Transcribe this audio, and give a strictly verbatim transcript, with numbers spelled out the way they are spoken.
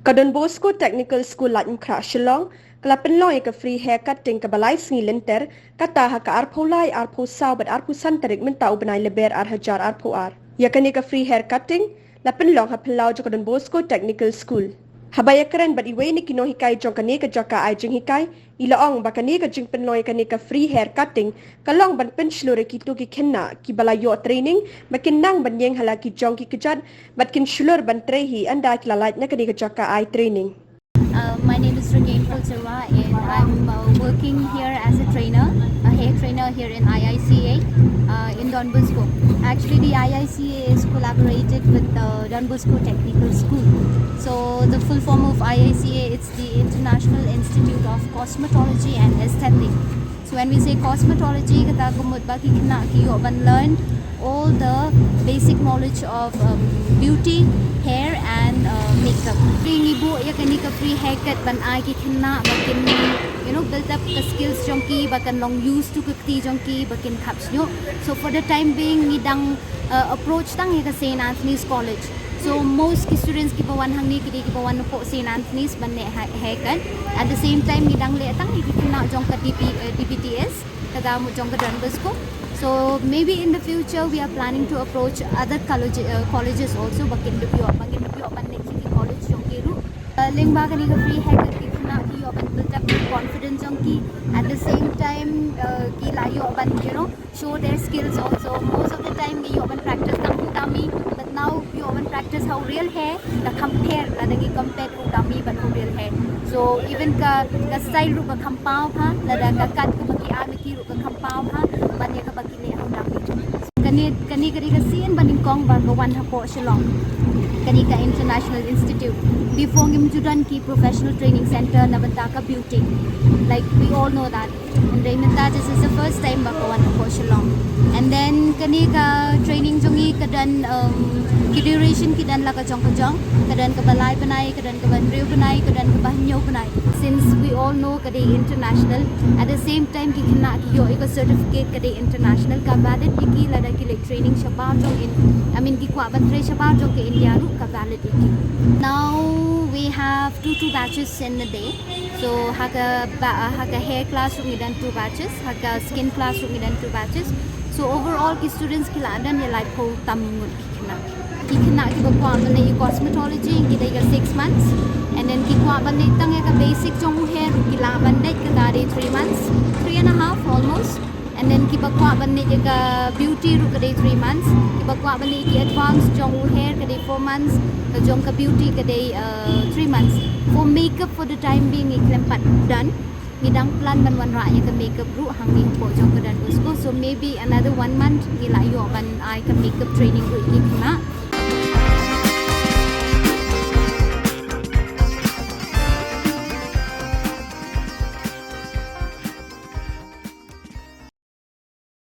Ka Don Bosco Technical School Laitumkhrah Shillong ka la pynlong ïa ka free hair cutting kaba lai sngi lynter, kata ha ka arphew lai, arphew saw bad arphew san tarik mynta u bnai Lber ar hajar arphew ar. Ïa kane ka free hair cutting la pynlong ha phyllaw jong ka Don Bosco Technical School. Haba ïakren bad iwei na ki nonghikai jong kane ka jaka ai jinghikai, i la ong ba kane ka jingpynlong ïa kane ka free hair cutting ka long ban pynshlur ïa kito ki khynnah kiba la ïoh training ba kin nang ban ïeng ha la ki jong ki kjat bad kin shlur ban trei hi ynda ki la lait na kane ka jaka ai training. Uh, my name is Raquel Fulzerwa, and I'm uh, working here as a trainer, a hair trainer here in I I C A uh, in Don Bosco. Actually, the I I C A is collaborated with the Don Bosco Technical School. So the full form of I I C A, it's the International Institute of Cosmetology and Aesthetic. So when we say cosmetology, kata ka mut ba ki khynnah ki ïoh ban learn all the basic knowledge of um, beauty, hair and uh, makeup. Ngi buh ïa kane ka free haircut ban ai ki khynnah ba kin, you know, build up the skills jong ki, ba kan long use to ka kti jong ki, ba kin khap shñiuh. So for the time being ngi dang uh, approach tang ïa ka Saint Anthony's College. So most ki students kiba wan hangne ki dei kiba wan napoh Saint Anthony's ban leh haircut. At the same time ngi dang leh tang ïa ki khynnah jong ka D B, uh, D B T S, kata mut jong ka Don Bosco. So maybe in the future we are planning to approach other college, uh, colleges also, ba kin dup ïoh, ba kin dup ïoh ban leh ki college jong ki ruh. Uh, lyngba kane ka free haircut ki khynnah ki ïoh ban build up ki confidence jong ki. At the same time uh, ki la ïoh ban, you know, show their skills also. Most of the time ngi ïoh ban practice tang hu dummy, but now ngi ïoh ban practice ha u real hair, ka compare, lada ngi compare u dummy bad u real hair. So even ka, ka style ruh ka kham paw bha, lada ka cut kaba ki ai ma ki ruh ka kham paw bha ban ïa kaba ki leh ha u dummy. Kane, kane ka dei ka sien ba nyngkong ba ka wan hapoh Shillong, kane ka International Institute. Before ngim ju don ki professional training center na bynta ka beauty, like we all know that. Hynrei mynta this is the first time ba ka wan hapoh Shillong. And then kane ka training jong ngi ka don um, ki duration ki don la ka jong ka jong, ka don kaba lai bnai, ka don kaba hynriew bnai, ka don kaba hynñiew bnai. Since we all know ka dei international, at the same time ki khynnah ki ïoh ïa ka certificate ka dei international, ka valid ïa ki lada ki leh training shabar jong in, I mean ki kwah ban trei shabar jong ka India ruh ka valid ïa ki. Now we have two two batches in a day. So ha ka ba, ha ka hair class ruh ngi don two batches, ha ka skin class ruh ngi don two batches. So overall ki students ki la don ïa laiphew tam ngut ki khynnah. Ki khynnah kiba kwah ban leh ïa cosmetology ki dei ka six months, and then ki kwah ban leh tang ïa ka basic jong u hair ruh ki lah ban leh, kata dei three months, three and a half almost. And then kiba kwah ban leh ïa ka beauty ruh ka dei three months, kiba kwah ban leh ïa ki advance jong u hair ka dei four months, ka jong ka beauty ka dei uh, three months. For makeup for the time being ngi khlem pat don. Ngi dang plan ban wanrah ïa ka makeup ruh hangne hapoh jong ka Don Bosco. So maybe another one month ngi lah ïoh ban ai ka makeup training ruh ïa ki khynnah.